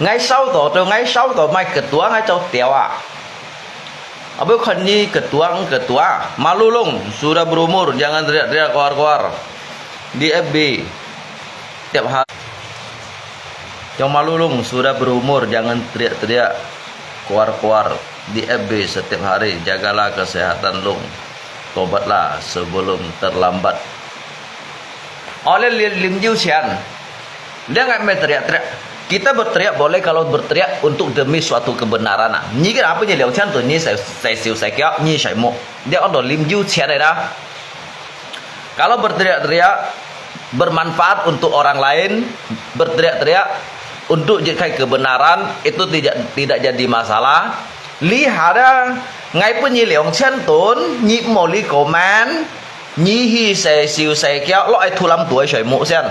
Ngai sau to, to ngai sau to mai ketua ngai cau tiaw a. Abu khon ni ketua, ketua. Malu long, sudah berumur, jangan teriak-teriak keluar-keluar di F B tiap hari. Yang malu long, sudah berumur, jangan teriak-teriak keluar-keluar di F B setiap hari. Jagalah kesehatan long. Tobatlah sebelum terlambat. Oleh lim yu sian. Dia ngai mai teriak-teriak. Kita berteriak boleh kalau berteriak untuk demi suatu kebenaran啊。你个人分你兩千盾，你洗，洗手洗腳，你洗目，你安到啉酒钱个啦。Kalau berteriak-teriak bermanfaat untuk orang lain, berteriak-teriak untuk jadi kebenaran, itu tidak tidak jadi masalah. Lihat啊，𠊎分你兩千盾，你莫去comment，你去洗手洗腳，落去土lâm肚洗目先。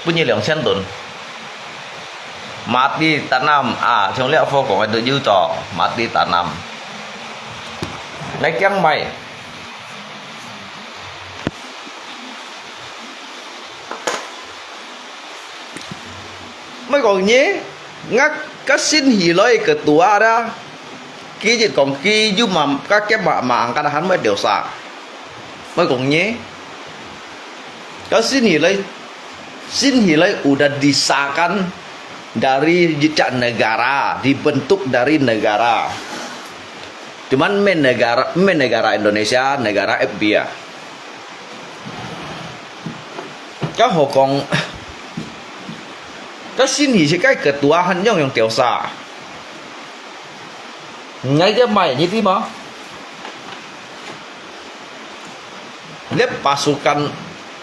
分你兩千盾。Mati tanam啊，像這課講个都有做，mati tanam。來講咩？乜講你，𠊎个新起來个ketua啦，佢就講佢又嘛，个个嘛，嘛，angkat tangan乜調查。乜講你，个新起來 Sendiri udah disahkan dari jejak negara, dibentuk dari negara. Cuman main negara, main negara Indonesia, negara F B I. Ka hokong, ka sini si kai ketua han yong yong tiosa. Ngai ke mai ni ti ma. Lihat pasukan,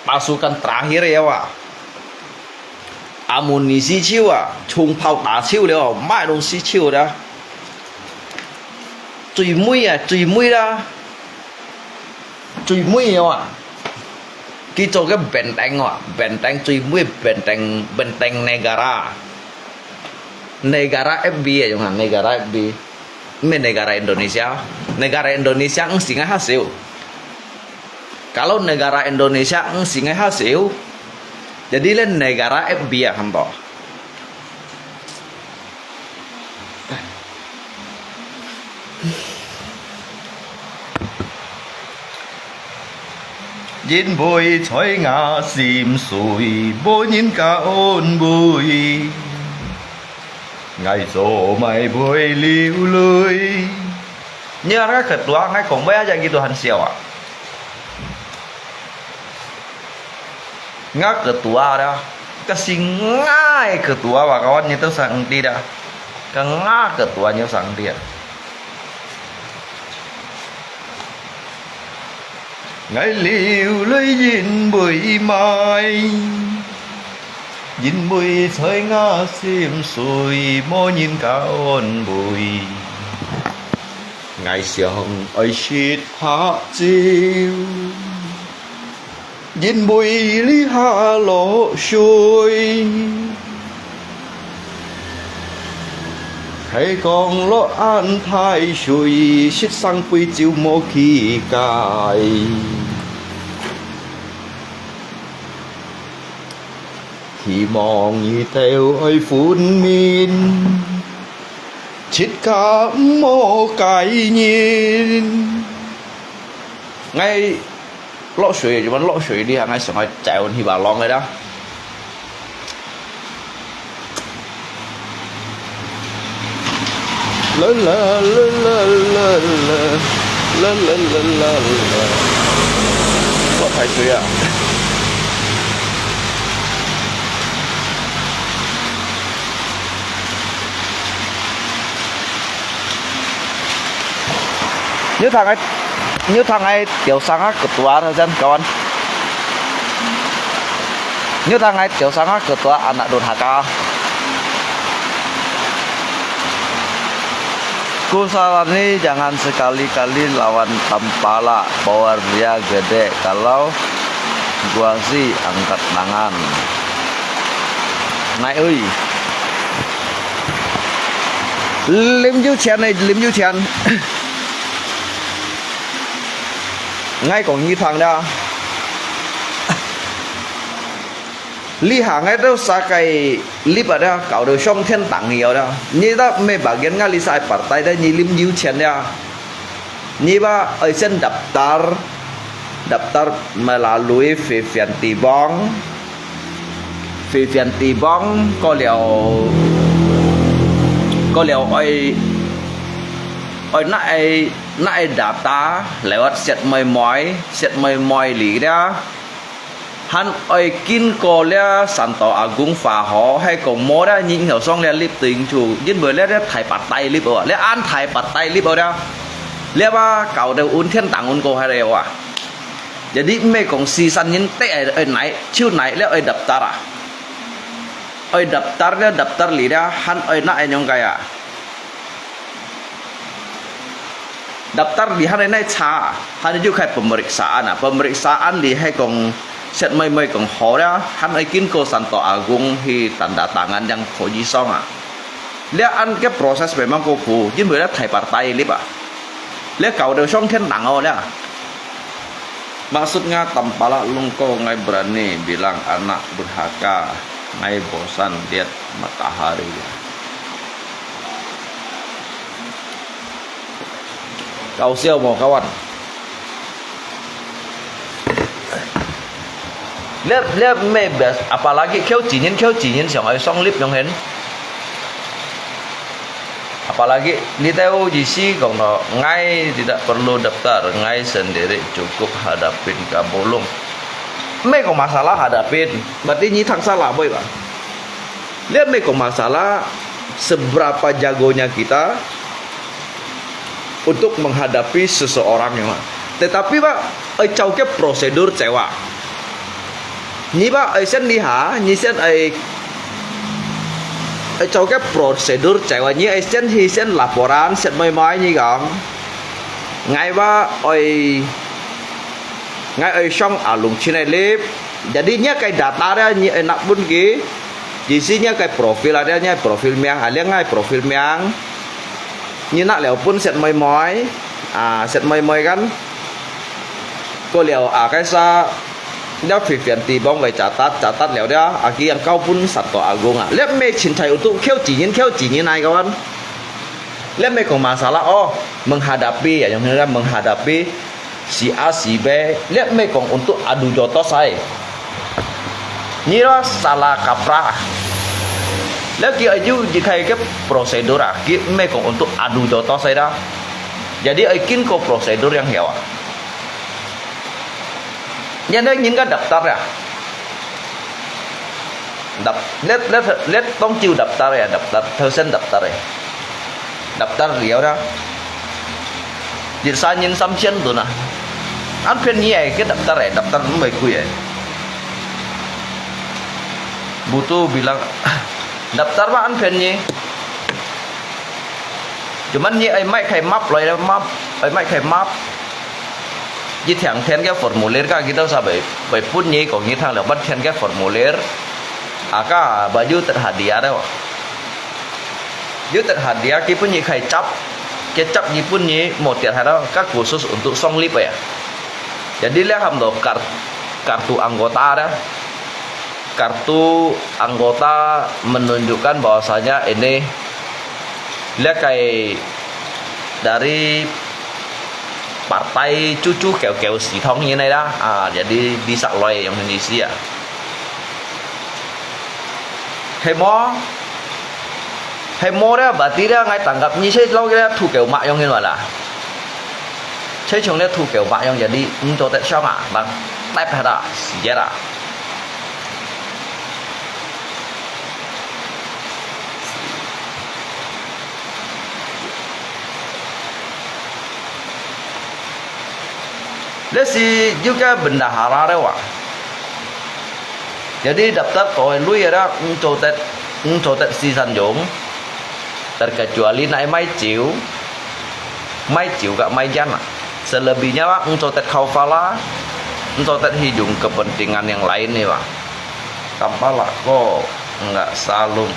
pasukan terakhir ya, Wak. Amunisi chiu ah, 銃炮打chiu liao, mai dong si chiu dah. 最尾啊，最尾啦，最尾啊，佢做个benteng啊，benteng 最尾 benteng, benteng negara. Negara F B I啊，用啊，negara F B I. Meh negara Indonesia. Negara Indonesia ang singai hasil. Kalau negara Indonesia ang singai hasil, jadi le negara F B I ah hampa. 因為在我心碎，無人敢安慰。 𠊎做麼會流淚？你看𠊎ketua，𠊎講話啊，這个都很笑啊。𠊎ketua dah，个係𠊎ketua啊，kawan，你都想知dah。个𠊎ketua，你都想知啊。 𠊎流淚因為麼个？因為在𠊎心碎，無人敢安慰。𠊎想愛食白酒，因為這下落水。 係講落恁大水，食生杯酒無幾解。希望你兜愛分明，自家毋好解人。𠊎 落水，這款落水哩，𠊎想愛走去巴浪个啦。啦啦啦啦啦啦，啦啦啦啦啦，落大水啊！ 你有聽𠊎，你有聽𠊎調聲啊，ketua頭先，kawan。你有聽𠊎調聲啊，ketua anak durhaka. Ku sarani jangan sekali-kali lawan tampala, bahwa dia gede, kalau guasi angkat tangan. Nai ui. Lim Yu Qian呢，Lim Yu Qian。𠊎講你聽啦。這下𠊎兜三个禮拜啦，搞到上天堂去了啦。你都毋係bagian𠊎這三个partai啦，你Lim Yu Qian啦。 你吧愛先daftar，daftar melalui Vivian Tibong。Vivian Tibong，過了，過了愛，愛拿个，拿个data lewat Set Moi Moi，Set Moi Moi裡个。還愛經過這Santo Agung花河，係講無這人曉上這lift頂就，因為這這大把大lift哦，這恁大把大lift哦這，這啊搞到運天堂運過海了啊。Jadi毋係講時辰人得愛愛來就來了愛daftar啊，愛daftar了daftar了，還愛拿愛仰个啊？ Daftar裡還愛哪查，還有就開pemeriksaan啊，pemeriksaan裡係講set妹妹講好了，還愛經過Santo Agung去tanda tangan正可以上啊。這恁个process memang過苦，因為這大把大lift啊，這搞到上天堂哦這。Maksudnya tampalak lungko ngai berani bilang anak durhaka, ngai bosan liat matahari. 搞笑無，kawan？這這毋係biasa，apalagi Keo Cinin，Keo Cinin想愛上lift樣形。Apalagi你兜意思講到，ngai tidak perlu daftar, ngai sendiri cukup hadapin kapulung. 毋係講masalah hadapin，berarti你讀salah會吧？ Lihat mekong masalah seberapa jagonya kita untuk menghadapi seseorang yang, tetapi pak, ai cau ke prosedur cewa. Ni pak, ai sen liha, ni sen ai, ai cau ke prosedur cewa, ni ai sen hi sen laporan, sen mai mai ni kang. Ngai pak, ai, ngai ai song alung chin ai lip. Jadi ni kai data dia, ni ai nak pun ki. Di sini kai profil ada, ni profil miang, ada ngai profil miang. Ni nak liao pun set moi moi. Ah, set moi moi kan. Ko liao ah kai sa dia Vivian ti bong kai catat, catat liao dia. Aki yang kau pun Santo Agung ah. Lihat me cintai untuk kau cinin, kau cinin ai kawan. Lihat me kong masalah oh menghadapi ya, yang menghadapi si A si B, lihat mekong untuk adu jotos ai. Ni lah salah kaprah. Lihat ki aju dikai ke prosedur ah, ki mekong untuk adu jotos ai dah. Jadi ai kin ko prosedur yang hiawa. Ni ada ngin ka daftar ya. Dap, let let let tong chiu daftar ya, daftar, thao sen daftar ya. Daftar liao dah. Jit sa nyin sam sian tu nah. An phian ni ai ke daftar ai, daftar mai kui ai. Butuh bilang daftar mah an phian ni. Cuman ni ai mai khai map loi map, ai mai khai map. Ji thiang thian ke formulir ka kita sa bai bai pun ni kong ni thang leu ban thian ke formulir. Aka baju terhadiah deh. Yu terhadiah ki pun ni khai cap, ke cap ni pun ni mo tiat hai deh, ka khusus untuk song lip ya. Jadi lihat ham do kar, kartu anggota deh. Kartu anggota menunjukkan bahwasanya ini lihat kai dari partai cucu keu-keu si thong ini dah. Ah, jadi bisa loi yang Indonesia. Hei mo, hei mo dah, berarti dah ngai tangkap ni saya lau kira thu keu mak yang ini wala. Saya cuma thu keu mak yang jadi untuk tet siang ah, bang tep ada, siapa dah. Lesi juga bendahara dewa. Jadi daftar toi lui ada engcotet, engcotet si sanjung. Terkecuali nai mai ciu, mai ciu ka mai jana. Selebihnya wa engcotet kau fala, engcotet hidung kepentingan yang lain ni wa. Tanpa lako enggak salung.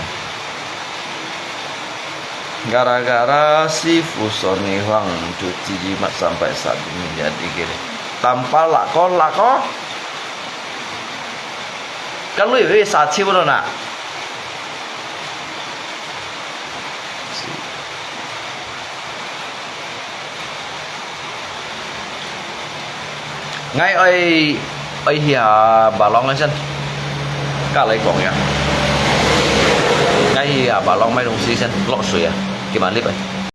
Gara-gara si Fusoni Huang cuci jimat sampai saat ini jadi gini. Tanpa lako-lako. Kalau ibu sa ciu lo na. Ngai oi, oi hia balong ai sen. Ka lai kong ya. Ngai hia balong mai dong si sen, lok sui ya. Kiman lip ai.